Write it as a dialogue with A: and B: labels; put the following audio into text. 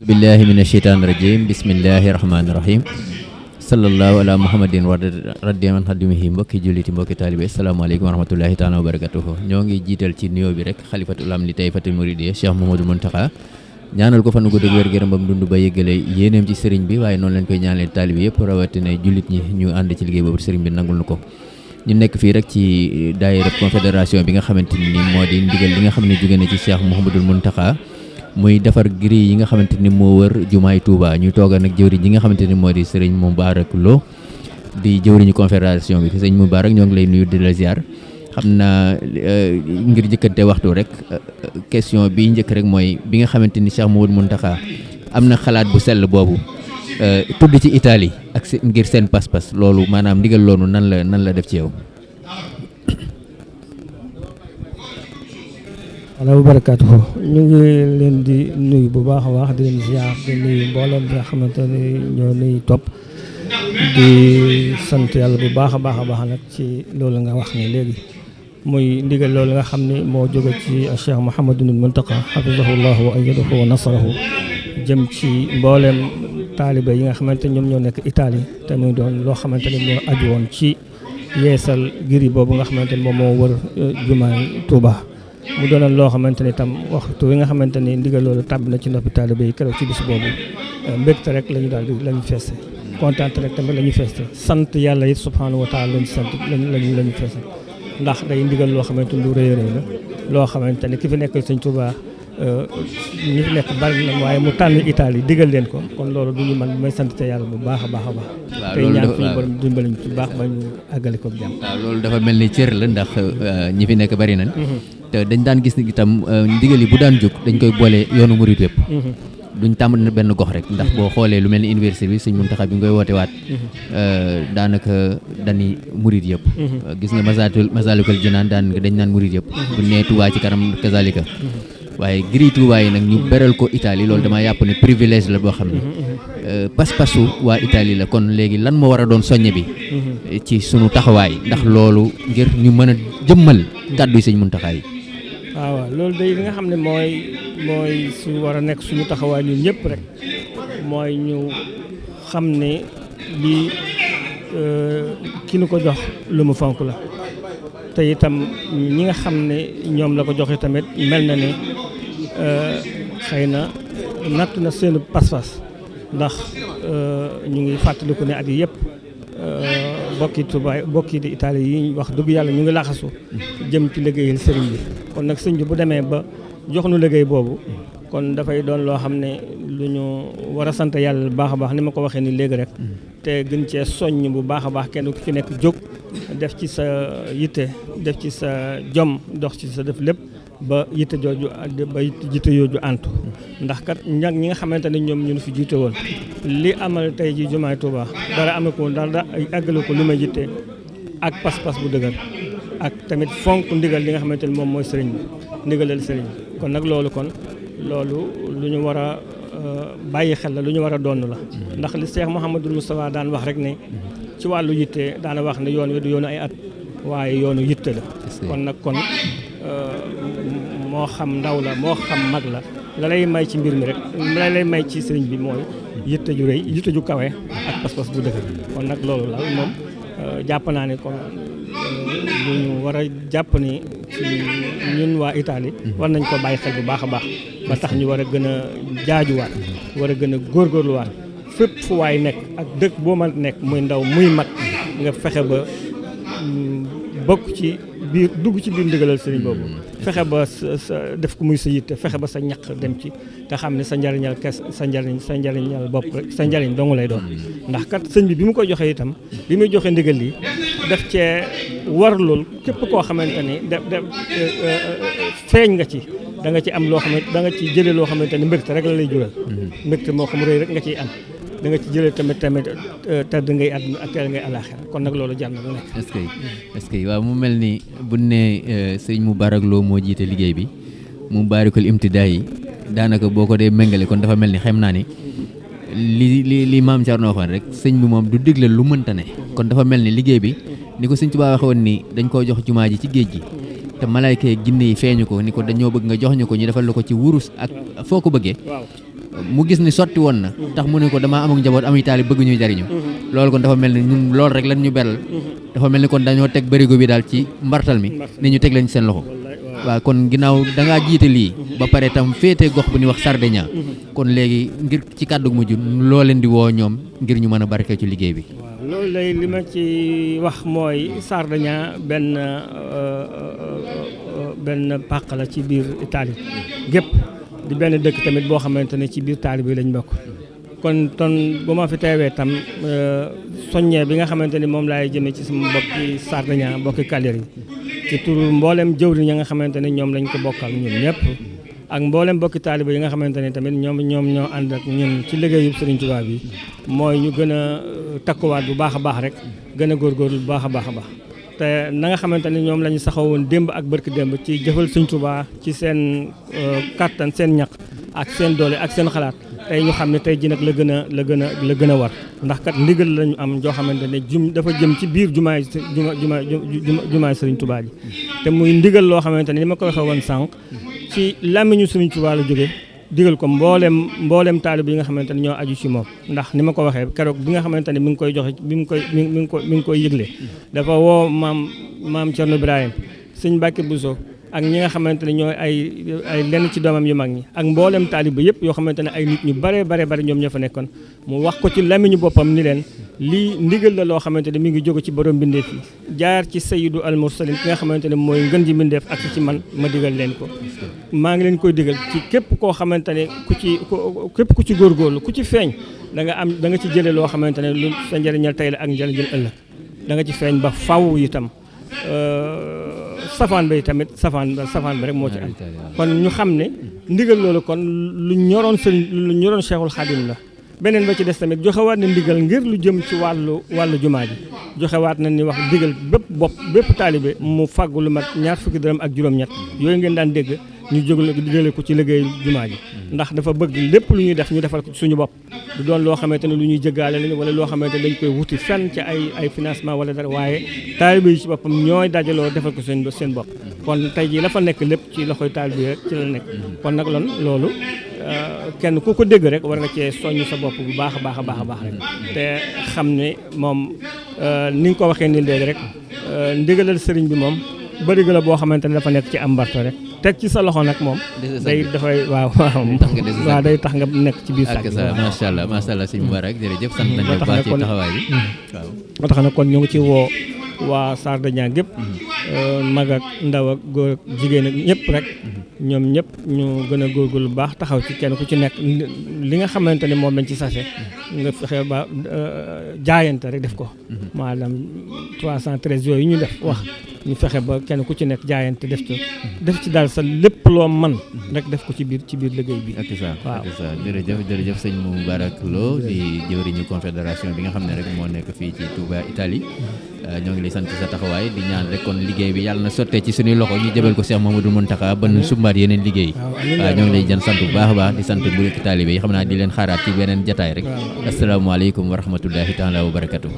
A: billahi minash shaitanir rajim bismillahir rahmanir rahim sallallahu ala muhammadin wa radiyallahu anhu xadimihi mbokki julliti mbokki taalibe asalaamaaleykum wa rahmatullahi taala wa barakatuhu ñoo ngi jiital ci nuyoo bi rek xalifatul am li tayfatul muridiyya Cheikh Mouhamadoul Mountakha ñaanal ko fan gu dëgg wér gërëm bam dund ba yëggale yéeneem ci sëriñ bi waaye noonu lañ koy ñaanalee taalibe yëpp rawatina jullit ñi ñu ànd ci liggéey boobu sëriñ bi nangul na ko ñu nekk fii rek ci daayira confédération bi nga xamante ni moo di ndigal li nga xam ne jóge na ci Cheikh Mouhamadoul Mountakha muy defar gri yi nga xamante ni moo wër jumaay Touba ñu tooga nag jëwriñ yi nga xamante ni moo di sëriñ Moubarak Lo di jëwriñu confédération bi sëriñ Moubarak ñoo ngi lay nuyu di la ziar xam naa ngir jëkkante waxtu rek question bi njëkk rek mooy bi nga xamante ni Cheikh Mouhamadoul Mountakha am na xalaat bu sell boobu tudd ci Italie ak ngir seen pas-pas loolu maanaam ndigal loolu nan la def ci yow.
B: wala barakaatuhu ñu ngi leen di nuyu bu baax a baax di leen ziar di nuyu mboolem bi nga xamante ni ñoo nuy topp di sant yàlla bu baax a baax nag ci loolu nga wax ni léegi muy ndigal loolu nga xam ni moo jóge ci Cheikh Mouhamadoul Mountakha hafizahullahu wa ayyadahu wa nasarahu jëm ci mboolem taalibe yi nga xamante ñoom ñoo nekk Italie te muy doon loo xamante ni moo aju woon ci yeesal giri boobu nga xamante ni moom moo wër jumaay Touba. mu doonoon loo xamante ni tam waxtu wi nga xamante ni ndigal loolu tàbb na ci noppi taalibe yi keroog ci bis boobu mbégte rek la ñu daal di la ñu feeste kontaan rek tamit la ñu feeste sant yàlla it subhaanahu wa taala lañu sant lañu feeste ndax day ndigal loo xamante ni lu rëy rëy la loo xamante ni ki fi nekk Sëñ Tuubaa ñi fi nekk bari na waaye mu tànn Italie digal leen ko kon loolu du ñu man may sant te yàlla bu baax a baax. tey ñaan suñu borom dimbali ñu ci baax ba ñu àggale ko jàmm.
A: waaw loolu dafa mel ni cër la ndax ñi fi nekk bari nañ. te dañ daan gis ni itam ndigal yi bu daan jóg dañ koy boole yoonu murid yëpp. duñ tàmm na benn gox rek ndax boo xoolee lu mel ni université bi Sëñ Mountakha bi nga koy woote waat daanaka dañuy murid yëpp. gis nga Masaalikul Jinaan dañ naan murid yëpp. bu nee Touba ci kanam kazalika waaye giri Touba yi nag ñu beral ko Italie loolu damaa yàpp ne privilège la boo xam ne pas-pasu waa Italie la kon léegi lan moo war a doon soññe bi ci sunu taxawaay ndax loolu ngir ñu mën a jëmmal kàddu yi Sëñ Mountakha yi.
B: waaw loolu day li nga xam ne mooy su war a nekk suñu taxawaay ñun ñëpp rek mooy ñu xam ne lii ki nu ko jox lu mu fonk la te itam ñi nga xam ne ñoom la ko joxe tamit mel na ne xëy na natt na seenu pas-pas ndax ñu ngi fàttaliku ne at yi yëpp bokki Touba bokki di Italie yi wax dëgg yàlla ñu ngi laxasu jëm ci liggéeyal sëriñ bi kon nag sëñ bi bu demee ba jox nu liggéey boobu kon dafay doon loo xam ne lu ñu war a sant yàlla bu baax a baax ni ma ko waxee ni léegi rek te gën cee soññ bu baax a baax kenn ku ci nekk jóg def ci sa yitte def ci sa jom dox ci sa def lépp ba yitte jooju antu ndax kat ñi nga xamante ne ñoom ñu fi jiite woon li amal tey ji jumaay Touba dara amee ko dara àggale ko li may yitte ak pas-pas bu dëgër ak tamit fonk ndigal li nga xamante ne moom mooy sëriñ bi ndigalal sëriñ bi kon nag loolu lu ñu war a bàyyi xel la lu ñu war a doon la ndax li Cheikh Mouhamadoul Moustapha daan wax rek ne ci wàllu yitte daana wax ne yoon wi du yoonu ay at waaye yoonu yitte la kon nag moo xam ndaw la moo xam mag la lay may ci mbir mi rek la lay may ci sëriñ bi mooy yitte ju rëy yitte ju kawe ak pas-pas bu dëgër kon nag loolu la moom jàpp naa ne kon lu ñu war a jàpp ni ci ñun waa Italie war nañ ko bàyyi xel bu baax a baax ba tax ñu war a gën a jaajuwaat war a gën a góorgóorluwaat fépp fu waay nekk ak dëkk boo mën nekk muy ndaw muy mag nga fexe ba bokk ci biir dugg ci biir ndigalal sëriñ boobu fexe ba sa def ko muy sa yitte fexe ba sa ñaq dem ci te xam ne sa njariñal sa njariñal bopp rek sa njariñ dong lay doon ndax kat sëñ bi mu koy joxe itam bi muy joxe ndigal li def cee warlul képp koo xamante ni feeñ nga ci da nga ci am loo xamante da nga ci jëlee loo xamante ni mbégte rek la lay jural mbégte moo xam rëy rek nga ciy am da nga ci jëlee tamit tedd ngay àdduna ak tedd ngay alaaxira kon nag loolu jar na lu nekk.
A: est-ce que waaw mu mel ni bu ne sëñ Moubarak Lo moo jiite liggéey bi Moubarakul Imtidaa yi daanaka boo ko dee méngale kon dafa mel ni xam naa ni li maam Thierno waxoon rek sëñ bi moom du digle lu mënta ne kon dafa mel ni liggéey bi ni ko sëñ Tuubaa waxee woon ni dañ koo jox jumaa ji ci géej gi te malaayka yi ginne yi feeñu ko ni ko dañoo bëgg nga jox ñu ko ñu defal la ko ci wurus ak foo ko bëggee mu gis ni sotti woon na tax mu ne ko damaa amuk njaboot amuy taali bëgg ñuy jariñu loolu kon dafa mel ni ñun loolu rek lan ñu beral dafa mel ni kon dañoo teg bërigo bi daal ci mbartal mi ni ñu teg lañ seen loxo waaw kon ginnaaw da ngaa jiite lii ba pare tam féete gox bu ñuy wax Sardinia kon léegi ngir ci kàddu mujj loo leen di woo ñoom ngir ñu mën a barke ci liggéey bi.
B: waaw loolu lay li ma ci wax mooy Sardinia benn pàq la ci biir Italie gépp di benn dëkk tamit boo xamante ne ci biir taali bi lañ bokk kon bu ma fi teewee tam soññee bi nga xamante ni moom laay jëmee ci sama mbokki Sardinia mbokki Cagliari ci turu mboolem jëwriñ ñi nga xamante ne ñoom lañ ko bokkal ñun ñëpp ak mboolem mbokki taaliba yi nga xamante ne tamit ñoom ñoo ànd ak ñun ci liggéeyu Serigne Touba bi mooy ñu gën a takkuwaat bu baax a baax rek gën a góorgóorlu bu baax a baax a baax te na nga xamante ne ñoom la ñu saxawoon démb ak barki démb ci jëfal Serigne Touba ci seen kattan seen ñaq ak seen doole ak seen xalaat tey ñu xam ne tey ji nag la gën a war ndax kat ndigal lañu am joo xamante ne dafa jëm ci biir jumaay Serigne Touba ji te muy ndigal loo xamante ne ni ma ko waxee woon sànq ci làmmiñu Serigne Touba la jóge digal ko mboolem taalib yi nga xamante ne ñoo aju ci moom ndax ni ma ko waxee keroog bi nga xamante ne mi ngi koy joxe mi ngi koy yëgle dafa woo maam Thierno Ibrahim sëñ Mbacke Bousso ak ñi nga xamante ne ñooy ay lenn ci doomam yu mag ñi ak mboolem taaliba yëpp yoo xamante ne ay nit ñu bare ñoom ñoo fa nekkoon mu wax ko ci làmmiñu boppam ni leen lii ndigal la loo xamante ne mi ngi jóge ci borom mbindeef yi jaar ci sayyidu al mursalin ki nga xamante ne mooy ngën ji mbindeef ak ci man ma digal leen ko maa ngi leen koy digal ci képp koo xamante ne képp ku ci góorgóorlu ku ci feeñ da nga ci jële loo xamante ne lu sa njëriñal tey la ak njëriñal ëllëg da nga ci feeñ ba faw itam safaan bay tamit safaan ba rek moo ci am kon ñu xam ne ndigal loolu kon lu ñoroon Cheikhul Khadim la beneen ba ci des tamit joxewaat na ndigal ngir lu jëm ci wàllu jumaa ji joxewaat na ni wax digal bépp taalibe mu fàggu lu mat 20 dërëm ak juróom-ñett yooyu ngeen daan dégg ñu jógale ko ci liggéey jumaa ji ndax dafa bëgg lépp lu ñuy def ñu defal ko suñu bopp du doon loo xamante ne lu ñuy jëggaale lañu wala loo xamante ne dañ koy wuti fenn ci ay financement wala dara waaye taalibe yi ci boppam ñooy dajaloo defal ko seen bopp kon tey jii la fa nekk lépp ci loxoy taalibe yi rek ci la nekk kon nag loolu kenn ku ko dégg rek war nga cee soññ sa bopp bu baax a baax rek te xam ne moom ni nga ko waxee ni léegi rek ndigalal sëriñ bi moom bërigo la boo xamante ne dafa nekk ci am mbarto rek teg ci sa loxo nag moom day dafay waaw day tax nga nekk ci biir sàkk
A: macha allah sëñ Mubarak jërëjëf sant nañ la baax ci taxawaay bi waaw
B: moo tax na kon ñu ngi ci woo waa Sardinia gépp mag ak ndaw ak góor ak jigéen ak ñëpp rek ñoom ñëpp ñu gën a góorgóorlu bu baax taxaw ci kenn ku ci nekk li nga xamante ne moom lañ ci sase nga fexe ba jaayante rek def ko maanaam 313 yooyu ñu def wax ñu fexe ba kenn ku ci nekk jaayante def ci daal sa lépp loo man rek def ko ci biir liggéey bi
A: ak ça jërëjëf sëñ Moubarak Lo di jëwriñu confédération bi nga xam ne rek moo nekk fii ci Touba Italie ñoo ngi lay sant sa taxawaay di ñaan rek kon liggéey bi yàlla na sottee ci suñuy loxo ñu jëbal ko Cheikh Mamadou Mountakha ba nu sumbaat yeneen liggéey waaw ñoo ngi lay jan sant bu baax a baax di sant mbokki taalibe yi xam naa di leen xaaraat ci beneen jataay rek asalaamaaleykum wa rahmatullahi taala wa barakatuh